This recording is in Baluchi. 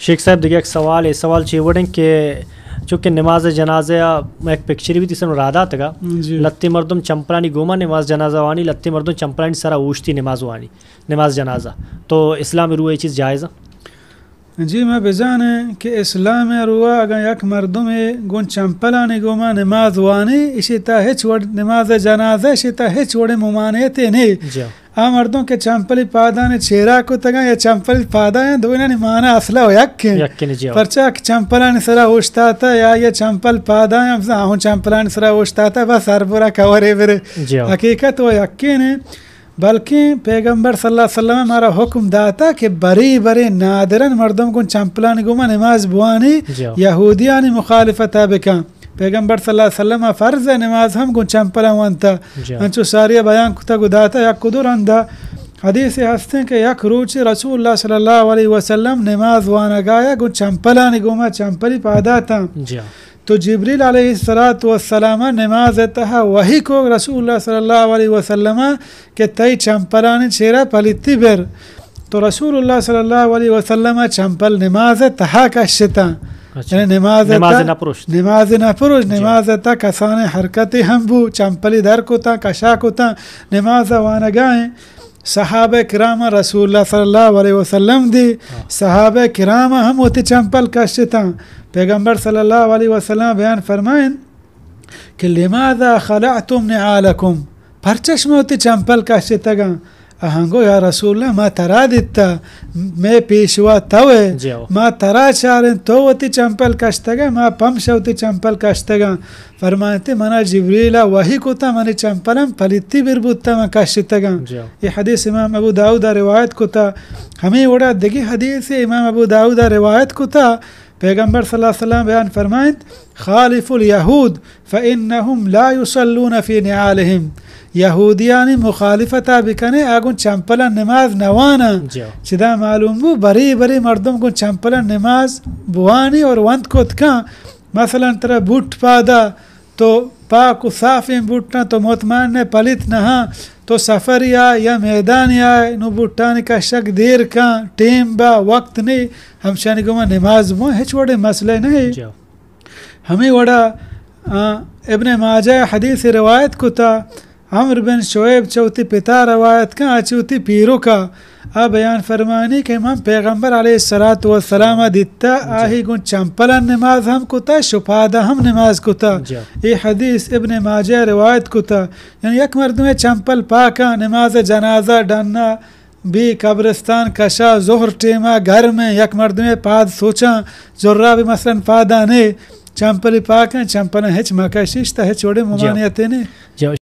شیخ صاحب، دگہ یک سوال، اے سوال چے وڑیں کہ چونکہ نماز جنازہ ءَ یک پکچرے بیت، ایشاں را داتگا۔ جی۔ لہتے مردم چمپلانی گوما نماز جنازہ وانی، لہتے مردم چمپلانی سرا اوشتی نماز وانی، نماز جنازہ۔ تو اسلام رو اے چیز جائز ایں؟ جی، ما بزانیں کہ اسلام رو اگاں یک مردمے گوں چمپلانی گوما نماز وانی، اشی تہا ہچ وڑ، نماز جنازہ، اشی تہا ہچ وڑیں ممانعتے نیں۔ جی۔ آ مردم کہ چمپلی پادانی چیرا کتگاں یا چمپلی پادا ایں، دوئینانی مانا اصلا و یکیں۔ یکیں، جی۔ پرچا کہ چمپلانی سرا اوشتاتا یا، یا چمپل پادا ایں، بس آہوں چمپلانی سرا اوشتاتا، بس ہر برا کورے برے۔ جی۔ حقیقت و یکیں۔ بلکیں پیغمبر صلی اللہ علیہ وسلم مارا حکم داتا کہ برے برے نادراً مردم گوں چمپلانی گوما نماز بوانی، جی۔ یہودیانی مخالفتا بکن۔ پیغمبر صلی اللہ علیہ وسلم فرض نماز ہم گوں چمپلاں وانتا۔ جی۔ انچو ساری بیان کتگ و داتا۔ یک و دو رندا حدیثے ہستیں کہ یک روچے رسول اللہ صلی اللہ علیہ وسلم نماز وانگایا گوں چمپلانی گوما، چمپلی پاداتاں۔ جی۔ تو جبریل علیہ الصلوۃ والسلام نماز تہا وحی کو رسول اللہ صلی اللہ علیہ وسلم کہ تئی چمپلانی چیرا پلیتی بر۔ تو رسول اللہ صلی اللہ علیہ وسلم چمپل نماز تہا کشتاں۔ اچھا۔ یعنی نماز نماز تا، نہ پروشت۔ نماز نہ پروشت، جی۔ نماز تا کسانیں حرکتے ہم بو، چمپلی در کتاں، کشا کتاں، نماز وانگائیں۔ صحابہ کرام رسول اللہ صلی اللہ علیہ وسلم دی، ہاں۔ صحابہ کرام ہم وتی چمپل کشتاں۔ پیغمبر صلی اللہ علیہ وسلم بیان فرمائیں کہ لماذا خلعتم نعالکم؟ پرچا شما وتی چمپل کشتگاں؟ آہاں گو یا رسول اللہ، ما ترا دیتا، مئے پیشوا توئے، جی ہو۔ ما ترا چاریں، تو وتی چمپل کشتگاں، ما پمشا وتی چمپل کشتگاں۔ فرمائنتے، منا جبریل وحی کتا، منی چمپلم پلیتی بر بوتا، من کشتگاں۔ جی ہو۔ اے حدیث امام ابو داؤد روایت کتا۔ ہمیں وڑا دگہ حدیث امام ابو داؤد روایت کتا۔ پیغمبر صلی اللہ علیہ وسلم بیان فرمائنت، خالف الیہود فانہم لا یصلون فی نعالہم۔ یہودیانی مخالفتا بکنے، آ گوں چمپلان نماز نواناں۔ جی۔ چدا معلوم بو، بری بری مردم گوں چمپلان نماز بوانی اور وند کت کن۔ مثلاً ترا بوٹ پادا، تو پاک و صافیں بوٹاں، تو مطمئن ئے پلیت نہ آں، تو سفرے آ یا میدانے آ، نو بوٹانی کشگ دیر کن، ٹیم با، وقت نی، ہمشانی گوما نماز بوان ہچ وڑیں مسئلہ نہ۔ جی۔ ہمیں وڑا، آ، ابن ماجہ حدیث روایت کتا، عمرو بن شعیب چہ وتی پتا روایت کن، آ چہ وتی پیرکا، آ بیان فرمانی کہ من پیغمبر علیہ الصلوۃ والسلام دیتا، جی۔ آہی گوں چمپلان نماز ہم کتا، شپادا ہم نماز کتا۔ جی۔ اے حدیث ابن ماجہ روایت کتا۔ یعنی یک مردمے چمپل پاکاں، نماز جنازہ ڈنا بی، قبرستان کشا، ظہر ٹیما گرمیں، یک مردمے پاد سوچاں، جرابے مثلاً پادا نے، چمپلی پاکاں، چمپلاں ہچ مکشش تا ہچ وڑیں، جی۔ ممانعتے نے۔ جی۔